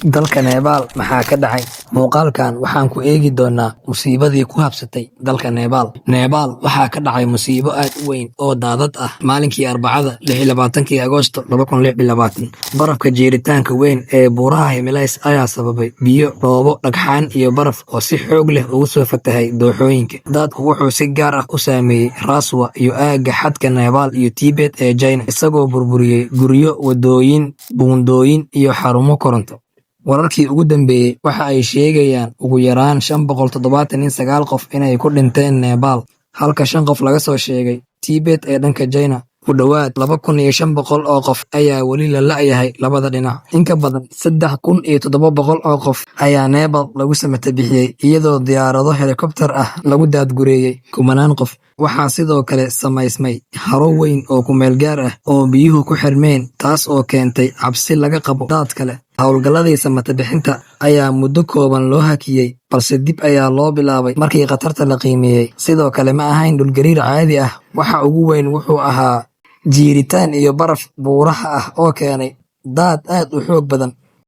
Dalka Nebaal maxaa ka dhacay? Muuqaalkan waxaan ku eegi doonaa musiibadii ku habsatay dalka Nebaal. Nebaal waxaa ka dhacay musiibo aad u weyn oo daadad ah maalinkii Arbacada, 26-kii Agoosto 2026. Barafka jiiritaanka weyn ee buuraha Himalayas ayaa sababay biyo, dhoobo, dhagxaan iyo baraf oo si xoog leh ugu soo fatahay dooxooyinka. Daadku wuxuu si gaar ah u saameeyey Rasuwa iyo aagga xadka Nebaal iyo Tibet ee China, isagoo burburiyey guryo, waddooyin, buundooyin iyo xarumo koronto. Wararkii ugu dambeeyey waxa ay sheegayaan ugu yaraan 579 qof inay ku dhinteen Nebaal, halka shan qof laga soo sheegay Tibet ee dhanka China. Ku dhowaad 2500 oo qof ayaa weli la la'yahay labada dhinac. In ka badan 3700 oo qof ayaa Nepal lagu samata bixiyey, iyadoo diyaarado helikobtar ah lagu daadgureeyey kumanaan qof. Waxaa sidoo kale samaysmay haro weyn oo ku meel gaar ah oo biyuhu ku xirmeen, taas oo keentay cabsi laga qabo daad kale. Howlgalladii samata bixinta ayaa muddo kooban loo hakiyey, balse dib ayaa loo bilaabay markii khatarta la qiimeeyey. Sidoo kale ma ahayn dhulgariir caadi ah. Waxa ugu weyn wuxuu ahaa jiiritaan iyo baraf buuraha ah oo keenay daad aad u xoog badan.